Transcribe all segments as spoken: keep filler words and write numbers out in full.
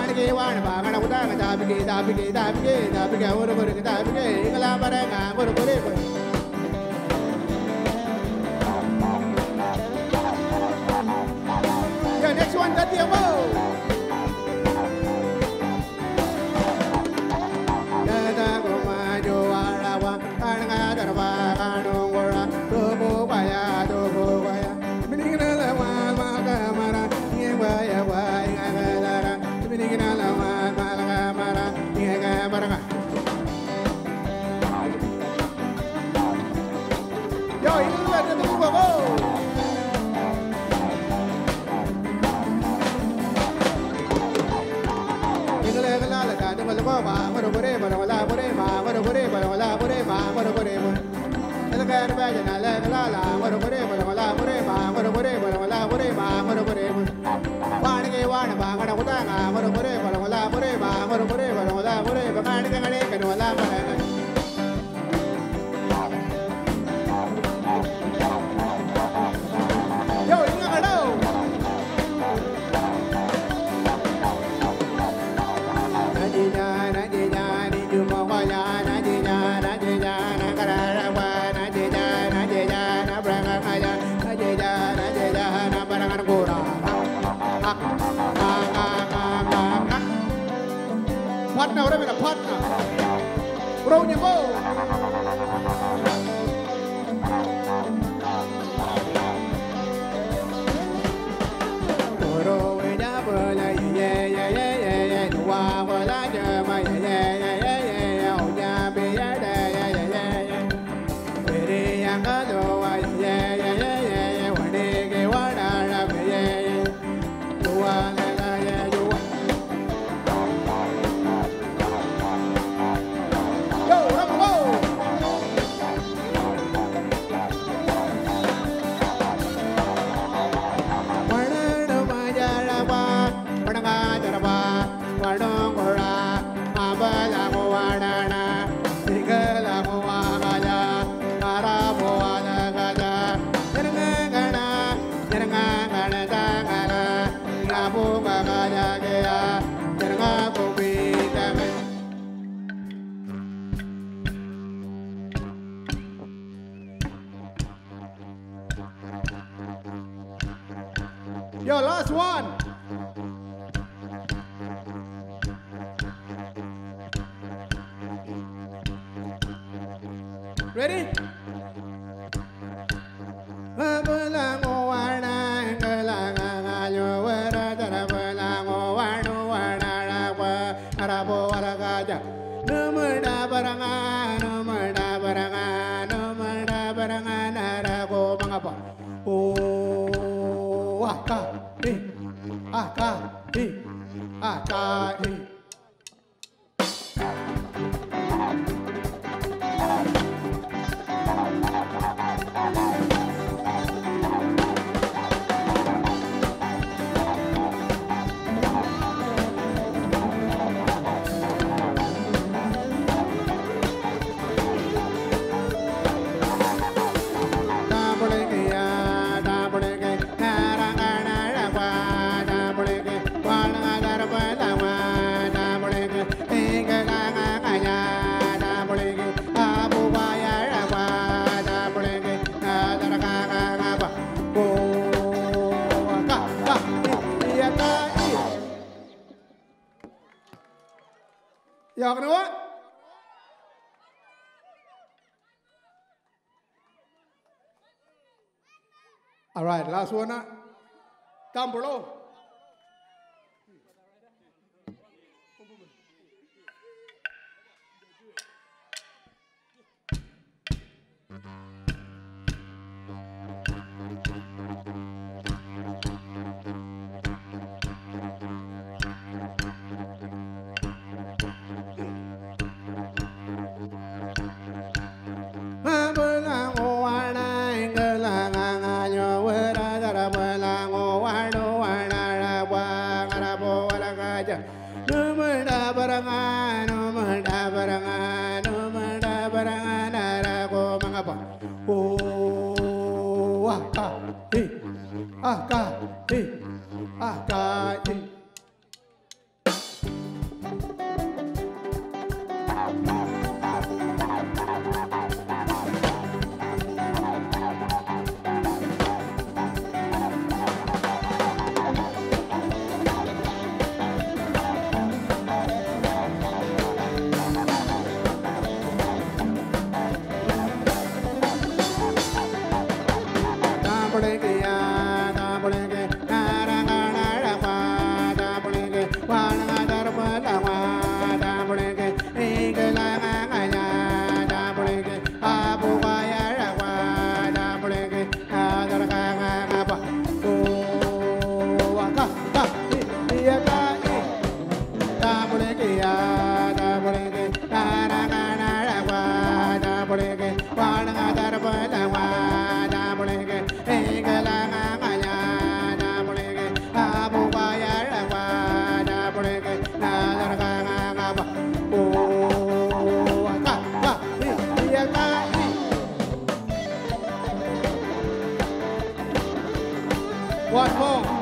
Wanage wana bagana udanga dabige, dabige, dabige, dabige, uru uru dabige, ingala baranga, uru uru. Yeah, next one, Tatiamo. Yada goma jo arawa, kananga darwa, kanungura, tubu baya, tubu baya. Minigina la wa, ma kamara, ye baya, baya, dara. Minigina la wa, ma kamara, ye kamara. Yo, ini dulu ada tuh, go. Ini dulu ada lah, ada dulu, go, ba, go, go, re, ba, go, la, go, re, ba, go, go, re, ba, go, la, go, re, ba, go, go, re, ba. Ini kan ada aja, nah, la, la, la, go, go, re, ba, go, la, go, re, ba, go, go, re, ba, go, la, go, re, ba, go, go, re, ba. Wanage wana bagana udanga, go, go, re, ba, go, la, go, re, ba, go, go, re, ba, go, la, go, re, ba, kanage, kanage, go, la, go, re. Yo, ini nggak ada. Partner, orang mana partner? Bro, ni bro. Yo, last one. Ready? Y'all gonna what? All right, last one. Uh, down below. Oh, ah, ka, eh, ah, ka, eh, ah, ka, eh. One more.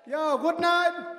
Yo, good night.